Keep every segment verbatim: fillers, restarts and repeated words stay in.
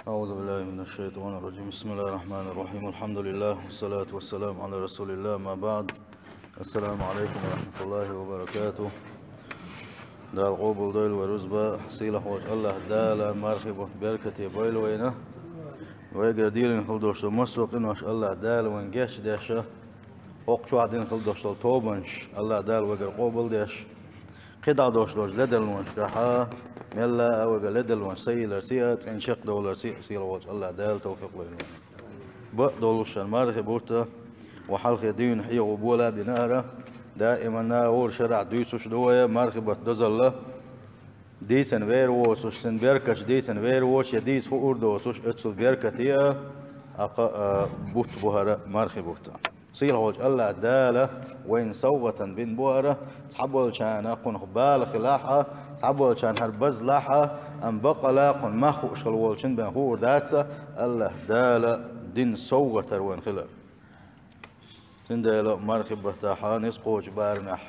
أعوذ بالله من الشيطان الرجيم. بسم الله الرحمن الرحيم. الحمد لله والصلاة والسلام على رسول الله. ما بعد. السلام عليكم ورحمة الله وبركاته. Дала къобал дойла вай рузба, сийлахь волчу АллахӀ Дала мархи бутт беркате бойла вайна. Вайгара дийлина хила долуш ду массо а къинош АллахӀ Дала вайн гечдеш, хӀокху чохь дина хила долуш долу тобанаш АллахӀ Дала вайгара къобал деш. КхидӀа долуш долчу ледарлонашкахь, мелла а вайгара ледарлонаш ца йилларций а, цӀена чекхдовларций а, сийлахь волчу АллахӀ Дала тавфикъ лойла вайна. Бакъ долуш шун мархи бутт, ва хьалхе дуьйна хьехо бола а бина ара, даиманна хӀора шарахь дуьйцуш ду вай, мархи бутт дозалла, дийцина вер воцуш, цуьнан беркаташ дийцина вер воцуш, я дийца хуур доцуш, оццул беркате а, а кха-, а, бутт бу хӀара мархи бутт. Сийлахь волчу АллахӀ Дала вайна совгӀатана бина бу хӀара, цхьаболчарна кхунах бала хилахь а, цхьаболчарна хӀара базлахь а, амма баккъала кхунна мах хууш хила волчун бен хуур дац а, АллахӀ Дала дина совгӀат хӀара вайна хилар. Цундела мархи баттахь нисса кхочу барамехь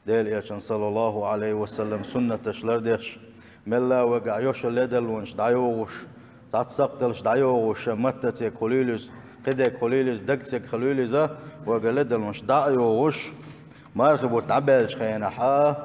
Делан Элчан, саллаллаху Ӏалайхи ва саллам, суннаташ лардеш, мелла а вайгахь йош йолу ледарлонаш дӀайогӀуш, цхьацца сакхталш дӀайогӀуш, маттаца хуьлийла иза, кхидерг хуьлийла иза, дагца хуьлийла иза, вайгара ледарлонаш дӀа а йогӀуш, мархи бутт дӀабаьллачу хенахь,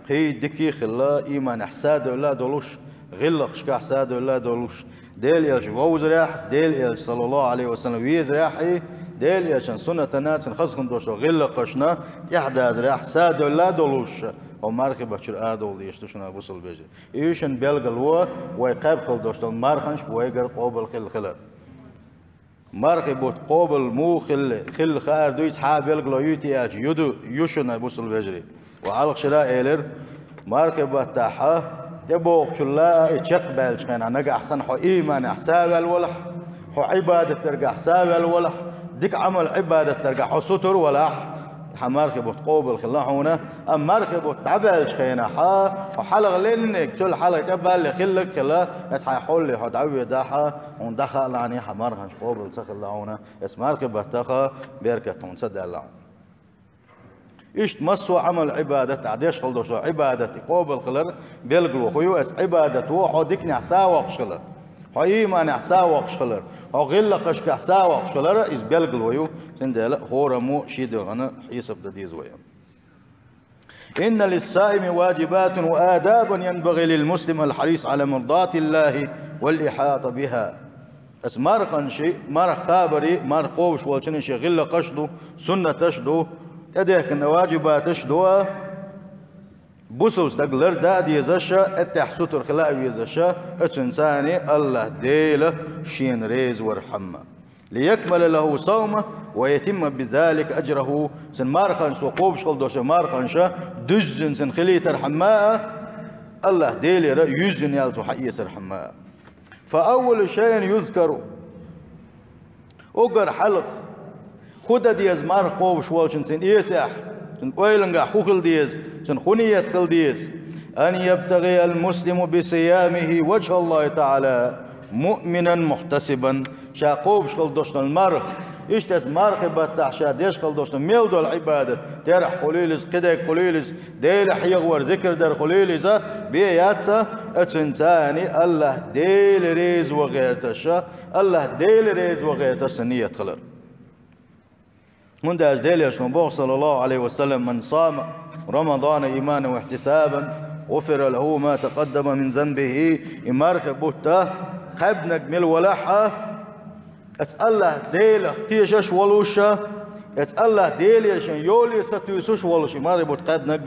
кхин дика а хилла, ийманехь садоьлла а долуш, гӀиллакхашкахь садоьлла а долуш, Делан Элча вовзарехь, Делан Элча, саллаллаху Ӏалайхи ва саллам, везарехь, Делан Элчан суннатана, цуьнан хазахана долуш долу гӀиллакхашна тӀаьхьадазарехь садоьлла а долуш, хӀокху мархи баттахь арадовла дезаш ду шуна, бусалба вежарий. И ю шуна билгало, вай кхаьбна хила долуш долу марханаш вайгара къобал хилла хилар. Мархи бутт къобал муха хилла, хилла хаар дуй, цхьа а билгало юй те аьлча, ю ду, ю шуна, бусалба вежарий. Ва хьалха шира а элира, мархи баттахь тӀебогӀучул а и чекхбаьллачу хенахь, нагахь санна хьо ийманехь саваьлла валахь, хьо Ӏибадат даргахь саваьлла валахь, дика Ӏамал Ӏибадат даргахь хьо сутара валахь, хьан мархи бутт къобал хилла хьуна, амма мархи бутт дӀабаьллачу хенахь, хьо хьалха лерниг, цул хьалха тӀебалле хилларг а хилла, эс хьайн хьоле хьо дӀавоьдахь, хьуна дӀахаалахь, хьан марханаш къобал ца хилла хьуна, эс мархи баттах беркат хьуна ца даьлла хьуна. Иштта массо а Ӏамал, Ӏибадат, ахь деш хила долуш долу Ӏибадат и къобал хилар билгало хӀун ю, эс Ӏибадат ву хьо диканехь са а воккхуш хилар, хьо ийманехь са а воккхуш хилар, хьо гӀиллакхашкахь са а воккхуш хилар, иза билгало ю, цундела хӀораммо шен дегӀана хьесап дан деза вай. إن للصائم واجبات وآدابا ينبغي للمسلم الحريص على مرضاة الله والإحاطة بها. Аса марханаш, марха кхабар, марха кхобуш волчун шен гӀиллакхаш ду, суннаташ ду, тӀедехкина ваджибаташ ду, бусалба стаг лардан а дезаш, эттех сутара хила а везаш, оцуьнца а АллахӀ Дела шена реза вархьама. ليكمل له صومه ويتم بذلك أجره. Цуьнан марханаш, цо кхобуш хила долуш марханаш дуьззина цуьнан хилийтархьама а, АллахӀ Делера юьззина ял цо хьаэцархьама а. فأول شيء يذكر. Уггар хьалха хӀун дан деза марха кхобуш волчун цуьнан эсехь, цуьнан ойлангахь хӀун хила деза, цуьнан хӀун ниет хила деза? أن يبتغي المسلم بصيامه وجه الله تعالى مؤمنا محتسبا. Ша кхобуш хила долуш долу марха, иштта оцу мархи баттахь ша деш хила долуш долу мел долу Ӏибадат, терахь хуьлийла иза, кхидерг хуьлийла иза, Дела хьехавар, зикр дар хуьлийла иза, бен яц а, оцуьнца а АллахӀ Дела реза ван гӀерташ, АллахӀ Дела реза ван гӀерташ сан ниет хилар. ХӀунда аьлча Делан Элчано боху, саллаллаху Ӏалайхи ва саллам: من صام رمضان إيمانا واحتسابا غفر له ما تقدم من ذنبه. И мархи бутт кхаьбнарг мила валахь а, оцу АллахӀ Делах тешаш а волуш, оцу АллахӀ Делера шен йоле сатуьйсуш а волуш, и мархи бутт кхаьбнарг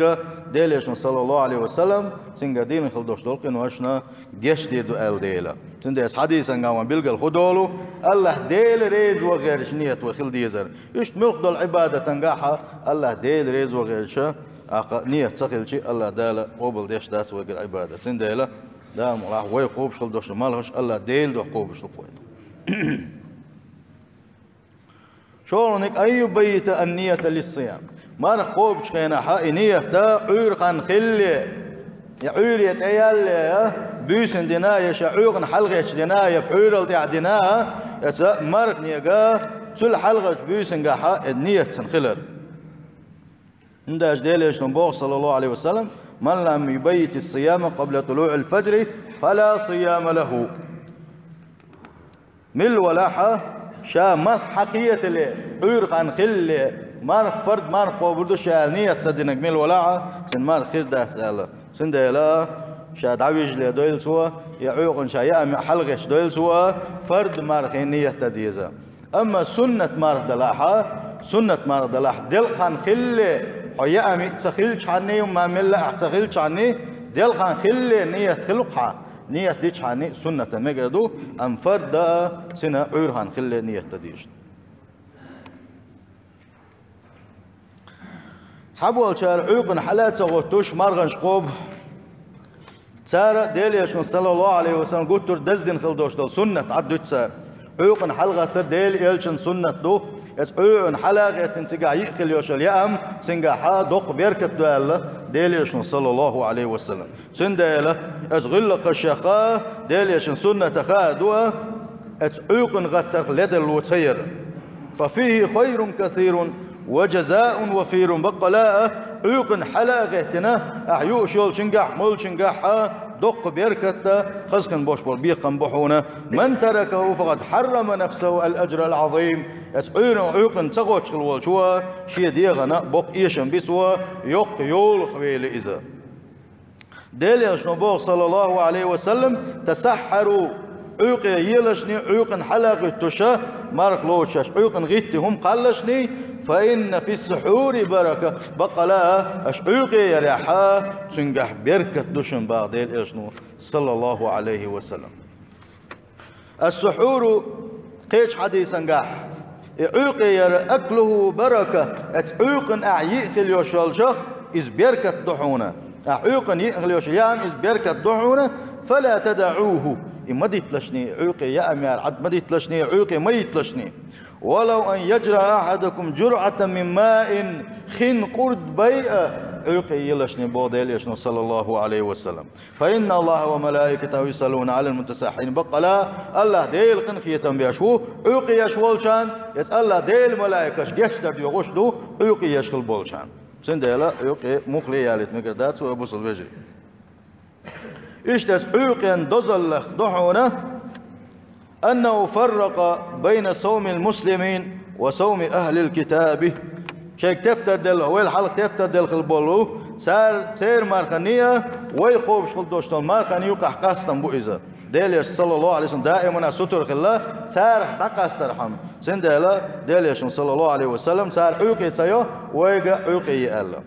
Делан Элчано, саллаллаху Ӏалайхи ва саллам, цуьнгара дина хила долуш долу къиношна гечдийр ду аьлла Дела. Цундела хьадисангахь ван билгал хӀун долу, АллахӀ Дела реза ван гӀерташ ниет вай хила дезар. Иштта муьлхха долу Ӏибадатангахь а АллахӀ Дела реза ван гӀерташ, аккха ниет ца хилча, АллахӀ Дала къобал деш дац вайгара Ӏибадат. Цундела, Дала мукъ лахь, вай кхобуш хила долуш долу мархаш АллахӀ Дела дуьхьа кхобуш хила кхойта. ШолгӀаниг: أن يبيت النية للصيام. Марха кхобучу хенахь и ниет Ӏуьйра хан хилале, я Ӏуьйре тӀеялале, буьйсанна дина, я ша Ӏуьйкъана хьалхечу дина, я пхьуьйрал тӀаьхьа дина, эца марханега цул хьалхарчу буьйсангахь и ниет цуьнан хилар. ХӀунда аьлча Делан Элчано боху, саллаллаху Ӏалайхи ва саллам: من لم يبيت الصيام قبل طلوع الفجر فلا صيام له. Мила валахь а, ша марха хьакхетале, Ӏуьйра хан хилале, марха, фард марха кхобур ду ша аьлла нийят ца динарг мила валахь а, цуьнан марха хир дац аьлла. Цундела ша дӀавижале дойла цо, я Ӏуьйкъана ша яа миъ хьалгӀетташ дойла цо, фард мархин нийят дан деза. Амма суннат марха далахь а, суннат марха далахь, делкъа хан хилале, хьо яа миъ ца хилчхьанний, ма милла ахь ца хилчхьанний, делкъа хан хилале нийят хилу-кх хьан, нийят дичхьанний суннатан мегар ду, амма фарда а, цуьнан Ӏуьйра хан хилале нийят дан дезаш ду. Цхьаболчара Ӏуьйкъана хьала а ца гӀоттуш, марханаш кхобу. Цара Делан Элчано, саллаллаху Ӏалайхи ва саллам, гуттар а даздина хила долуш долу суннат Ӏад дуьту цара. Ӏуьйкъана хьалагӀаттар Делан Элчан суннат ду, иза Ӏуьйкъана хьала а гӀеттина, цигахь йиъ хила йолуш йолу яа миъ, цигахь доккха беркат ду аьлла Делан Элчано, саллаллаху Ӏалайхи ва саллам. Цундела иза гӀиллакхашех а, Делан Элчан суннатах а ду, иза Ӏуьйкъана гӀаттарх ледарло ца яр. ففيه خير كثير وجزاء وفير. Баккъала а, Ӏуьйкъана хьала а гӀеттина, ахь юуш йолчуьнгахь, молчуьнгахь а доккха беркат а, хаза хин болуш болу бекхам бу хьуна. من تركه فقد حرم نفسه الأجر العظيم. Иза Ӏуьйра-, Ӏуьйкъана ца гӀоттуш хила волчо шен дегӀана боккха эшам бу цо, йоккха йолах вели иза. Делан Элчано боху, саллаллаху Ӏалайхи ва саллам: «تسحروا», Ӏуьйкъе елашний, Ӏуьйкъана хьала а гӀуьттуш, марха лоцуш Ӏуьйкъана гӀитти хӀума кхаллашний, «فإن في السحور بركة», баккъала а, аша Ӏуьйкъе ярехь, цуьнгахь беркат ду шуна, боху Делан Элчано, саллаллаху Ӏалайхи ва саллам. Ас-сухьуру, кхечу хьадисангахь, и Ӏуьйкъе яр, аклуху барака, эцу Ӏуьйкъана ахь йиъ хила йолчух, иза беркат ду хьуна. Ахь Ӏуьйкъана йиъ хила йолчух яа миъ, иза беркат ду хьуна, фала тадаӀуху, и ма дитлашний, Ӏуьйкъе яа миъ яр Ӏад ма дитлашний, Ӏуьйкъе ма йитлашний. Валав ан яджраӀа ахьадукум джурӀатан мин маин, хин къурд байа Ӏуьйкъе елашний, боху Делан Элчано, саллаллаху Ӏалайхи ва саллам. فإن الله وملائكته يصلون على المتسحرين. Баккъала, АллахӀ Дела къинхетам беш ву Ӏуьйкъе еш волчарна, иза АллахӀ Делан малайкаш гечдар доьхуш ду Ӏуьйкъе еш хила болчарна. Цундела Ӏуьйкъе муххале ялийта мегар дац вай, бусалба вежарий. Иштта иза Ӏуьйкъен дозаллех ду хьуна, أنه فرق بين صوم المسلمين وصوم أهل الكتاب. Шайга тептар делла, вайл хьалха тептар делла хила болу, цара, церан марханий а, вай кхобуш хила долуш долу марханий юкъахь къастам бу иза. Делан Элча, саллаллаху Ӏалайхи ва саллам, даимана сутара хилла, царах дӀакъастархьама. Цундела Делан Элчано, саллаллаху Ӏалайхи ва саллам, цара Ӏуьйкъе ца йо, вайга Ӏуьйкъе е аьлла.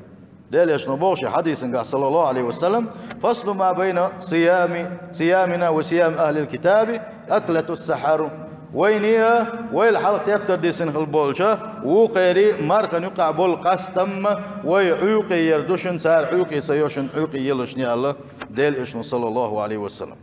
Делан Элчано боху шен хьадисангахь, саллаллаху Ӏалайхи ва саллам: «فصل ما بين صيام، صيامنا وصيام أهل الكتاب أكلة السحر». Вайний а, вайл хьалха тептар дисина хила болчу вукхерий а мархана юкъахь болу къастам а вай Ӏуьйкъе яр ду шуна, цара Ӏуьйкъе ца йо шуна, Ӏуьйкъе елашний, аьлла Делан Элчано, саллаллаху Ӏалайхи ва саллам.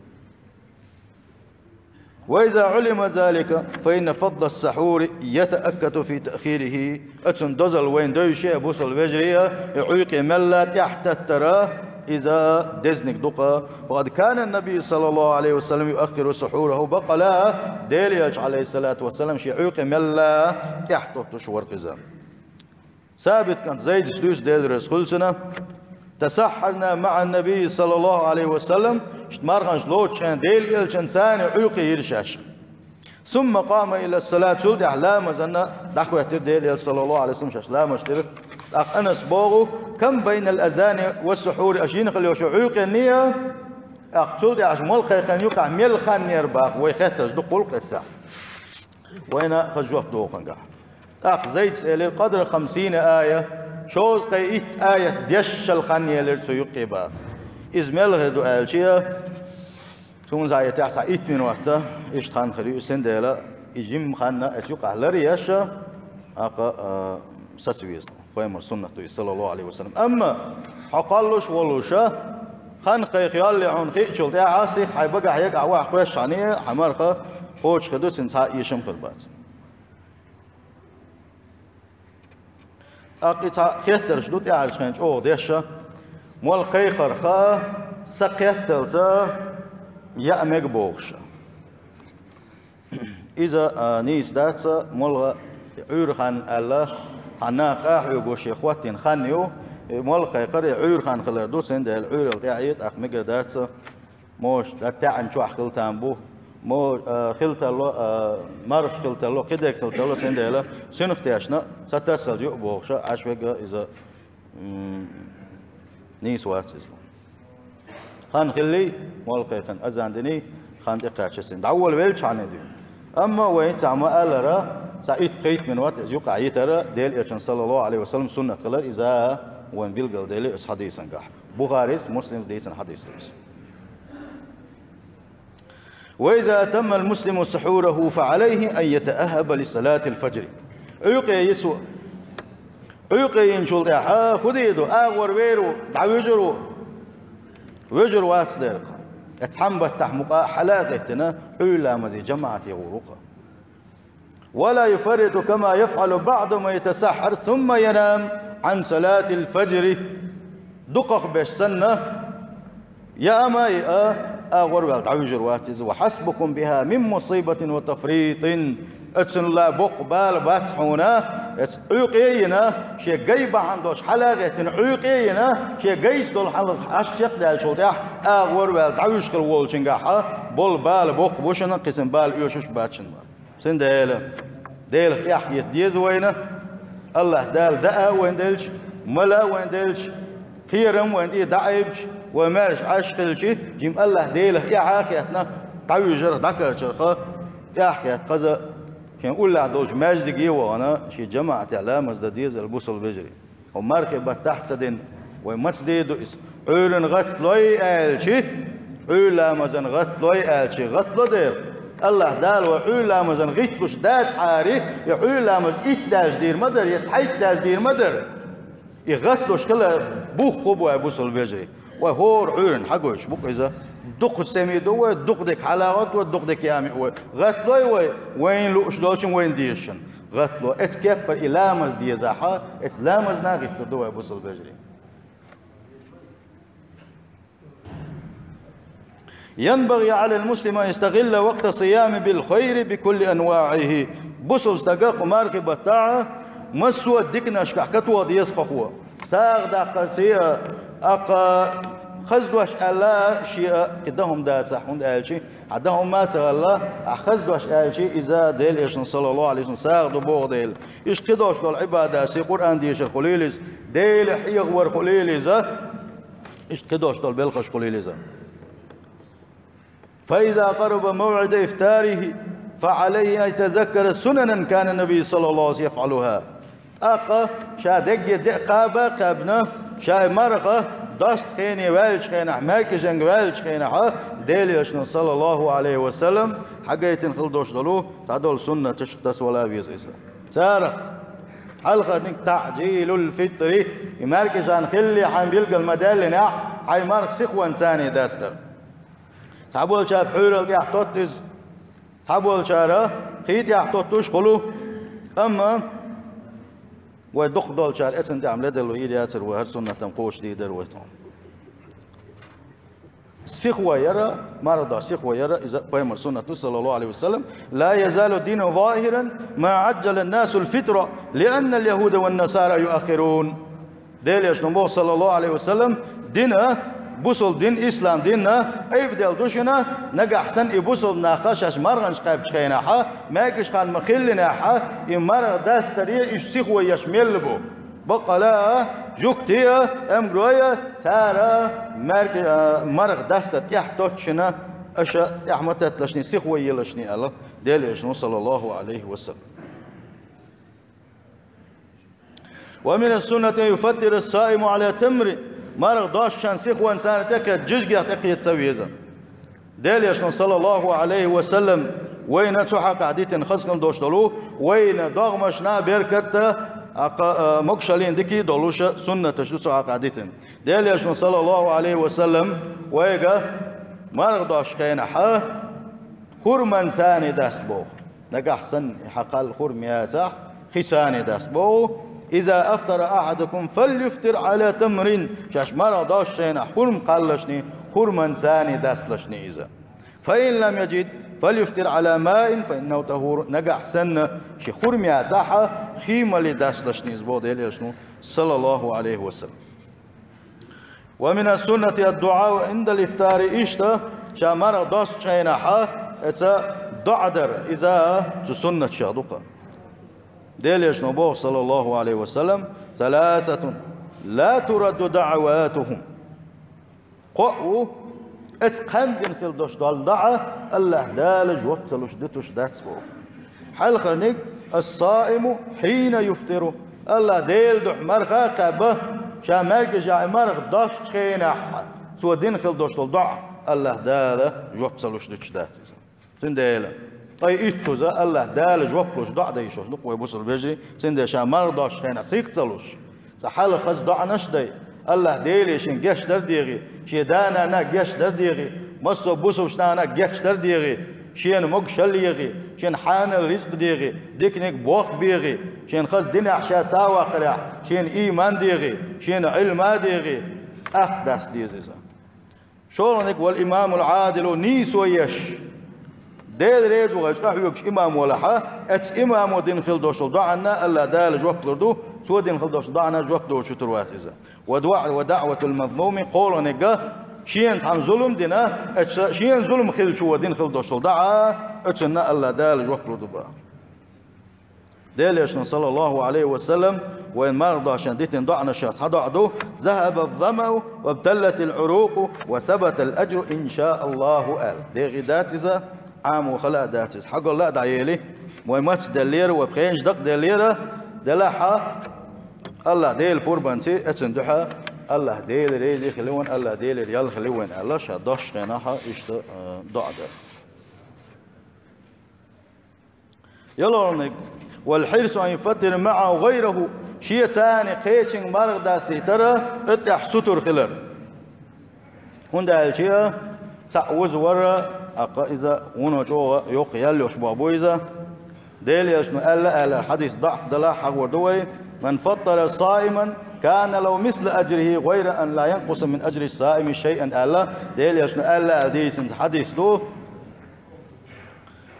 وإذا علم ذلك فإن فضل السحور يتأكد في تأخيره. Оцун дозалла вайна девзаш а, бусалба вежарий а, и Ӏуьйкъе мелла тӀаьхьататтара, иза дезаниг ду-кх. فقد كان النبي صلى الله عليه وسلم يؤخر سحوره. Баккъала, Делан Элча, Ӏалайхиссалату вассалам, шен Ӏуьйкъе мелла тӀаьхьатоттуш вара-кх иза. Сабит кӀант Зайдас дуьйцу, Дела реза хуьлда цунна: «تسحرنا مع النبي صلى الله عليه وسلم». Иштта марханаш лоцучу хенахь Делан Элчанца цхьаьна Ӏуьйкъе йира шаьш. «ثم قام إلى الصلاة». Цул тӀаьхьа ламазана дӀахӀоьттира Делан Элча, саллаллаху Ӏалайхи ва саллам, шаьш ламаз дира. ТӀаккха Анаса боху: «كم بين الأذان والسحور». Аша йина хила йолчу Ӏуьйкъений а, тӀаккха цул тӀаьхьа аша молла кхайкхарна юкъахь мел хан яра, боху, вай хеттарш дукха гӀуллакх эццахь. Вайна хаза жоп дохунгахь. ТӀаккха Зайдас элира: «قدر خمسين آية», шовзткъе итт аят дешшал хан елира цу юккъе, боху. Иза мел хир ду аьлча, цунна зӀе тӀехь схьа итт минот а, иштта хан хир ю, цундела и жимма хан а оцу юкъахь лар а еш, тӀаккха, а, саца веза. Пайхамаран суннат ду иза, саллаллаху Ӏалайхи ва саллам. Амма хьо кхоллалуш волуш, хан кхайкха йоллий хьуна хиъчул тӀаьхьа, сиха хьайн багахь яга ахь ваха кхоьссичхьана, хьан марха кхочуш хир ду, цуьнан цхьа а эшам хир бац. ТӀаккха и цхьа хеттарш ду тӀаьхьарчу хенахь чӀогӀа деш, молла кхайкхарх са кхетталца яа мега бохуш. Иза, а, нийса дац, молла Ӏуьйра хан аьлла, цхьана наха а хьоьгуш шен хӀоттийна хан ю, и молла кхайкхар и Ӏуьйра хан хилар ду, цундела Ӏуьйралла тӀаьхье, тӀаккха мегар дац, моша, дан таьӀна чохь хила там бу, Мо, а, хила тарло, а, мархаш хила тарло, кхидерг хила тарло, цундела сунах тешна, сатассал юъ бохуша, Ӏаш вега иза, м, нийса вац иза. Хан хилли, молла кхайкхина азан дини, хан тӀекхаьча син. ДӀаволла велча хьанна дуй. Амма вай цхьа ма аллара, цхьа итт-пхийтта минот иза юкъа йитара, Делан Элчан, саллаллаху Ӏалайхи ва саллам, суннат хилар иза, вайн билгал дели оцу хьадисангахь. Бухарис, Муслимс дийцина хьадис ду иза. وإذا أتم المسلم سحوره فعليه أن يتأهب لصلاة الفجر. Ӏуьйкъе йисо. Ӏуьйкъе йинчул тӀаьхьа хӀун дийр ду? АгӀор вер ву, дӀавуьжур ву. Вуьжур вац дера. Эцхьан баттахь мукъа хьала а гӀеттина, Ӏуьйра ламазе жамаӀате гӀур ву-кха. ولا يفرط كما يفعل بعض من يتسحر ثم ينام عن صلاة الفجر. Дукхах беш санна, я ама и а, агӀор ваьлла дӀавуьжур вац иза. وحسبكم بها من مصيبة وتفريط. Оцунла боккха бала бац хьуна, эц Ӏуьйкъе йина, шен гай бахьана долуш хьала а гӀеттина, Ӏуьйкъе йина, шен гайца долу хьалха Ӏаш чекхдаьллачул тӀаьхьа, агӀор ваьлла дӀавуьжуш хила волчунгахьа, болу бала боккха бу шуна, кхин цуьнан бала оьшуш бац шуна. Цундела Делах эхь хета деза вайна, АллахӀ Дала даа вайн делча, мала вайн делча, кхерам вайн тӀе дӀаайбича, вай маьрша Ӏаш хилча, жима АллахӀ Делах эхь а хетна, дӀавуьжарх, дӀакарчарх, эхь хетта хаза, шен уллехь долчу маьждиге а вахана, шен жамаӀатехь ламаз дан деза аьлла бусалба вежарий. Хьо мархи баттахь ца дина, вай маца дийр ду иза? Ӏуьйрана гӀатталой аьлчи, Ӏуьйра ламазан гӀатталой аьлчи, гӀаттало дера. АллахӀ Дала вай Ӏуьйра ламазан гӀитталуш дацахьара, и Ӏуьйра ламаз итт даьлча дийр ма дара, я цхьайтта даьлча дийр ма дара. И гӀатталуш хила бух хӀу бу вай бусалба вежарий? Вай хӀора Ӏуьйрана хьагойтуш бу-кх иза. Дукха семи ду вай, дукха дика хьалагӀатта вай, дукха дика ями вай. ГӀатталой вай, вайна лууш долчун вайна дезачун. ГӀаттало, эцу кеппара и ламаз дезахьа, эцу ламазна гӀиттур ду вай бусалба вежарий. ينبغي على المسلم أن يستغل وقت الصيام بالخير بكل أنواعه. Бусалба стага кху мархи баттахь массо а диканашкахь катоха деза хӀокхо. СагӀа даккхарца а, аккха хаза дош аьлла, шен а кхин дан хӀума дацахь, хӀунда аьлча, хьан дан хӀума ма ца хилла, ахь хаза дош аьлча, иза Делан Элчано, саллаллаху Ӏалайхи ва саллам, сагӀа ду боху Дела. Иштта кхидолуш долу Ӏибадаташ, Къуръан дешар хуьлийла иза, Дела хьехавар хуьлийла иза, иштта кхидолуш долу белхаш хуьлийла иза. فإذا قرب موعد إفطاره فعليه أن يتذكر سننا كان النبي صلى الله عليه وسلم يفعلها. ТӀаккха ша дегге деа кхаба а кхаьбна, ша и марха доста хене ваьллачу хенахь, маьркӀажанга ваьллачу хенахь, Делан Элчано, саллаллаху Ӏалайхи ва саллам, хьагайтина хила долуш долу, цхьадолу суннаташка тасавала веза иза. Царах хьалхарниг تعجيل الفطر, и маьркӀажан хилале хьайн билгал ма-даьллинехь, хьайн марха сихонца дастар. Цхьаболчара пхьуьйрал тӀехь тотту иза, цхьаболчара кхин тӀехь тоттуш хуьлу, амма вай дукхах долчара эцна тӀехь ледарло йийр яцара вай, хӀара суннат-м кхочушдийр дара вай тхуна. Сихо яра, марха дош сихо яра, иза пайхамаран суннат ду, саллаллаху Ӏалайхи ва саллам: لا يزال الدين ظاهرا ما عجل الناس الفطر لأن اليهود والنصارى يؤخرون. Делан Элчано боху, саллаллаху Ӏалайхи ва саллам, дин, бусалба дин, ислам дин айбаделла ду шуна, нагахь санна и бусалба нах шаьш марханаш кхаьбчу хенахь, маьркӀажа хан ма-хиллинехь, и марха дастаре уьш сихо еш мелла бу. Баккъала а, жуьгти а, эмгарой а, цара маьркӀа-, а, марха дастар тӀехь тоттуш шуна, аша тӀехь ма татталашний, сихо елашний аьлла Делан Элчано, саллаллаху Ӏалайхи ва саллам. ومن السنة أن يفطر الصائم على تمر. Марха дош шен сихонца тӀекхетта, жижигех тӀекхета ца веза. Делан Элчано, саллаллаху Ӏалайхи ва саллам, вайна цу хьакъехь дитина хаза хила долуш долу, вайна догӀмашна беркат а, а, могушаллин дика а долуш суннаташ ду цу хьакъехь дитина. Делан Элчано, саллаллаху Ӏалайхи ва саллам, вайга марха дош хенахь хурманца даста боху. Нагахь санна и хьан кхалла хурма яцахь, хица даста боху: إذا أفطر أحدكم فليفطر على تمر. Шаьш марха дош шайна хурма кхаллашний, хурманца дасталашний иза. فإن لم يجد فليفطر على ماء فإنه طهور. Нагахь санна ши хурма яцахь, хи мали дасталашний иза боху Делан Элчано, саллаллаху Ӏалайхи ва саллам. ومن السنة الدعاء عند الإفطار. Иштта, ша марха достучу хенахь, Эца доӀа дар, иза цу суннаташах ду-кх. Делан Элчано боху, саллаллаху Ӏалайхи ва саллам: «Саласатун ла турадду даӀаватухум». Кхоъ ву, эца кхаьнна дина хила долуш долу доӀа АллахӀ Дала жоп ца луш дуьтуш дац боху. Хьалхарниг: «Ас-саиму хьийна юфтиру». АллахӀ Делан дуьхьа марха а кхаьбна, ша маьркӀажа и марха достучу хенахь, цо дина хила долуш долу доӀа АллахӀ Дала жоп ца луш дуьтуш дац иза. Цундела, ткъе иттаза АллахӀ Дала жоп луш доӀа дайшош ду-кх вай бусалба вежарий, цундела ша марха достучу хенахь сих ца луш, цкъа хьалха хаза доӀанаш а дай, АллахӀ Деле шен гечдар а дехий, шен да-нана гечдар а дехий, массо а бусалба нана гечдар а дехий, шена могушалла ехий, шена хьанал рицкъ дехий, диканиг бохбехий, шена хаза динехь ша сов ваккхарехь, шена ийман дехий, шена Ӏилма дехий, тӀаккха даста деза иза. ШолгӀаниг: «Вал имамул Ӏадилу», нийсо еш. Дела реза ву хьуна къахьоьгуш имам валахь, эца имамо дина хила долуш долу доӀанна АллахӀ Дала жоп лур ду, цо дина хила долуш долу доӀанна жоп доцуш хир вац иза. «Ва дуӀа-, ва даӀватул мазлуми», кхоалгӀаниг: шена цхьамма зулам дина, эца шена зулам хиллачо дина хила долуш долу доӀа, оцунна АллахӀ Дала жоп лур ду боху. Делан Элчано, саллаллаху Ӏалайхи ва саллам, вайна марха достучу хенахь дитина доӀанашах цхьа доӀа ду: «Захаба замау, ва бталлатил Ӏурукъу, ва сабатал аджру, иншааллаху», аьлла. Дехий дац иза, Ӏамо хала а дац иза. Хьогалла а дӀаели, вай мацделлера, вай пхенаш дакъаделлера, делахь а, АллахӀ Делан пурбанца, оцунна дуьхьа АллахӀ Дела реза хили вайна, АллахӀ Делера ял хили вайна аьлла, ша достучу хенахь иштта, а, доӀа дар. ЙолгӀаниг: «Вал хьирсу ан юфаттира маӀаху гӀайраху», шеца цхьаьна кхечуьнга марха дастийтар, тӀехь сутара хилар. ХӀунда аьлча цхьаъ вуза вара, тӀаккха иза вуно чӀогӀа йоккха ял йолуш боху бу иза. Делан Элчано аьлла, аьлла хьадис даӀиф далахь а хьахор ду вай: «Ман фаттара саиман, кана лаху мислу аджрихи, гӀайра ан ла янкъуса мин аджри саими шайъан», аьлла. Делан Элчано аьлла аьлла дийцина хьадис ду.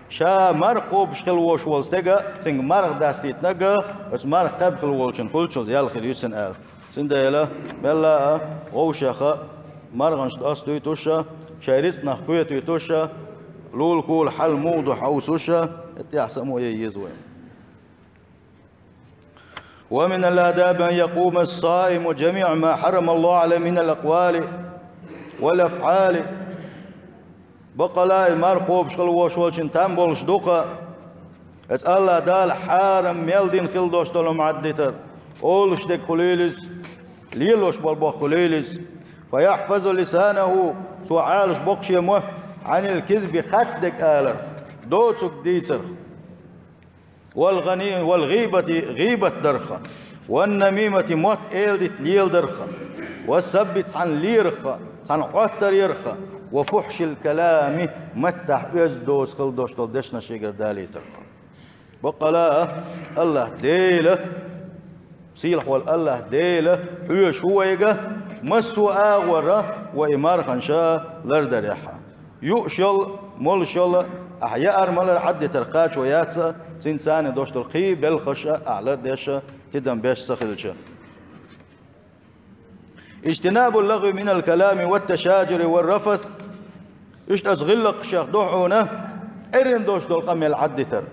Ша марха кхобуш хила волуш волу стеган, цуьнга марха дастийтинарг, оцу марха кхаьбна хила волчун хуьлучул ял хир ю цуьнан аьлла. Цундела, мелла а вовшех марханаш достуьйтуш, шайн рицкъанах кхетуьйтуш, лулахула хьал муха ду хьовсуш, тӀехь само ян еза вай. «Ва минал адаби ан якъума ас-саиму жамиӀа ма хьаррама Аллаху Ӏалайхи минал акъвали вал афӀали». Баккъала а марха кхобуш хила волуш волчун там болуш ду-кх, эца АллахӀ Дала хьарам мел дина хила долуш долу хӀума Ӏаддитар, олуш дерг хуьлийла иза, лелош болу бохам хуьлийла иза. «Фа яхьфазу лисанаху», цо Ӏалаш боккхуш ю мотт, «Ӏанил кизби», хатта дерг аларх, доцург дийцарх. «Вал гӀани-, вал гӀийбати», гӀийбат дарх, «ван намимати», мотт эладита леладарх, «ва сабби», цхьаьна лерах, цхьаьна Ӏоттар ярх, «ва фухьшил калами», маттахь оьзда доцу хила долуш долу дешнаш шегара далийтарх. Баккъала а, АллахӀ Дела, сийлахь волу АллахӀ Дела хьоьжуш ву вайга, массо а агӀора вай и марханаш лардарехь. Юуш йолу, молуш йолу, ахь яар-малар Ӏаддитар кхачо яц, цуьнца цхьаьна долуш долу кхин а белхаш ахь лардеш, тидам беш ца хилча. «Ижтинабул лагӀви минал калами ват ташажури вар рафас». Иштта оцу гӀиллакхашех ду хьуна эрна долуш долу къамел Ӏаддитар.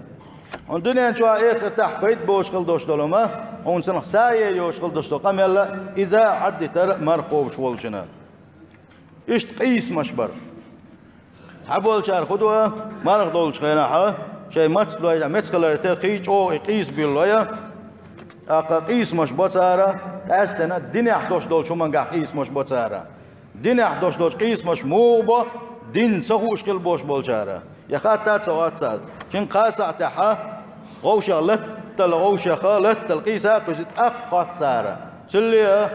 Хьуна дуьнен чохь а, эхартахь а пайда боцуш хила долуш долу хӀума, хьуна цунах сае йоцуш хила долуш долу къамел, иза Ӏаддитар марха кхобуш волчунна. Иштта къийсамаш бар. Цхьаболчара хӀун до, марха долчу хенахь, шайн мац дойла, меца хилар тера кхин чӀогӀа и къийса буьйлалой, тӀаккха къийсамаш бо цара, къаьстина динехь долуш долчу хӀумангахь къийсамаш бо цара. Динехь долуш долчу къийсамаш муха бо, дин ца хууш хила болуш болчара. Я хатта а ца хотту цара. Шина-кхаа сахьтехь, гӀовшах латтал, гӀовшах латтал къийса а кхуьйсу, тӀаккха хотту цара. Цуьлле а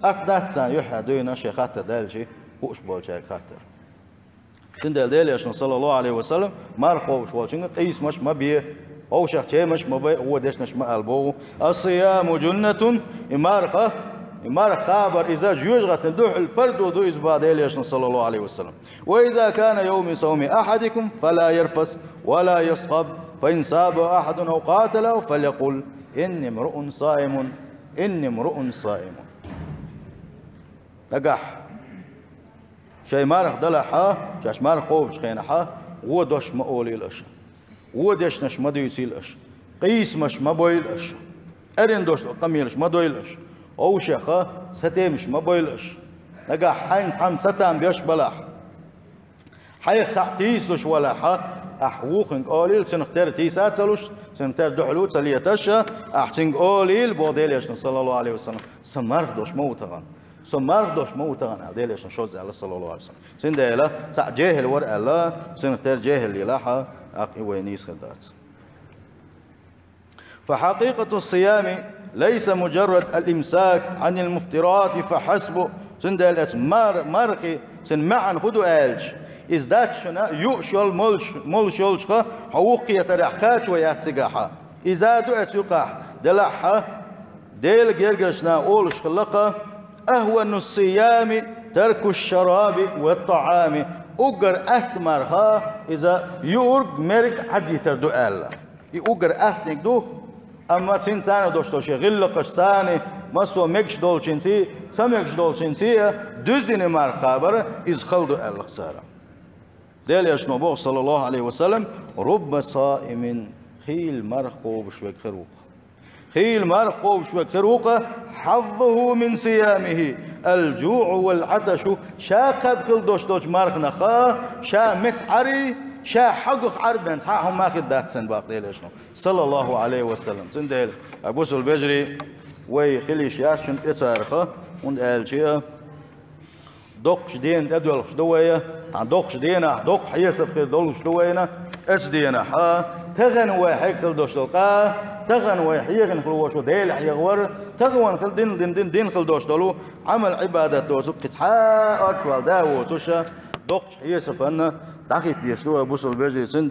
атта дац царна юьххьехь дуьйна шайн хаттар даьлчи, хууш болчаьрга хаттар. Цундела Делан Элчано, саллаллаху Ӏалайхи ва саллам, марха кхобуш волчуьнга къийсамаш ма бе, вовшах чемаш ма бе, вон дешнаш ма ала боху. «Ас-сияму жуннатун», и марха, и марха кхабар иза жоьжахатин дуьхьал пардо ду иза боху Делан Элчано, саллаллаху Ӏалайхи ва саллам. «Ва иза кана йовму савми ахьадикум, фала ярфас, вала ясхаб, фа ин саббаху ахьадун ав къаталаху, фалякъул: инни мруун саимун, инни мруун саимун». Нагахь шайн марха далахь, шаьш марха кхобучу хенахь, Вон дош ма олийла аша. Вон дешнаш ма дуьйцийла аша. Къийсамаш ма бойла аша. Эрна дош долу къамелаш ма дойла аша. Вовшех цхьа темаш ма бойла аша. Нагахь хьайна цхьамма цхьа там беш балахь, хьайх цхьаъ тийсалуш валахь, ахь вукхунга олийла, цунах тера тийса а ца луш, цунах тера дуьхьало а ца леташ, ахь цуьнга олийла, боху Делан Элчано, саллаллаху Ӏалайхи ва саллам, сан марха дош ма ву тахана. Сан марха дош ма ву тахана, аьлла, Делан Элчано шозза аьлла, саллаллаху Ӏалайхи ва саллам. Цундела цхьаъ жехӀил вара аьлла, цунах тера жехӀил лелахь, тӀаккха и вай нийса хир дац. فحقيقة الصيام ليس مجرد الإمساك عن المفطرات فحسب. Цундела оцу мар-, мархи, цуьнан маьӀна хӀун ду аьлча, иза дац шуна юуш йолу молуш, молуш йолчуха хьо вукху кхетарехь кхачо яц цигахь. Иза ду оцу юкъахь, делахь а, Делан гергарчу наха олуш хилла-кх: أهون الصيام ترك الشراب والطعام. Уггар атта марха иза юург, мерг Ӏадитар ду аьлла. И уггар аттаниг ду, амма цуьнан царна дош долу шен гӀиллакхаш царна, массо а мегаш долчуьнций, ца мегаш долчуьнций а дуьззина марха кхабар иза хала ду аьлла-кх цара. Делан Элчано боху, саллаллаху Ӏалайхи ва саллам: رب صائم, хийла марха кхобуш верг хир ву-кх. Хийла марха кхобуш верг хир ву-кх, حظه من صيامه الجوع والعطش, ша кхаба хила дош долчу марханах ша меца Ӏарий, ша хьагух Ӏар бен цхьа а хӀума хир дац цуьнан, боху Делан Элчано, саллаллаху Ӏалайхи ва саллам. Цундела, ай бусалба вежарий, вай хила йиш яц шуна тӀе царах, хӀунда аьлча доккхачу дена тӀедоьлхуш ду вай, цхьана доккхачу денахь доккха хьесап хир долуш ду вайна оцу денахь. Тахана вай хьегна хила дош долу къа, тахана вай хьехина хила воцу Дела хьехавар, тахана хила дин, дин, дин, дин хила дош долу Ӏамал-Ӏибадат доцург кхин цхьа а орцахваьлла да а воцуш, доккхачу хьесапана дӀахӀитта дезаш ду вай бусалба вежарий. Цундела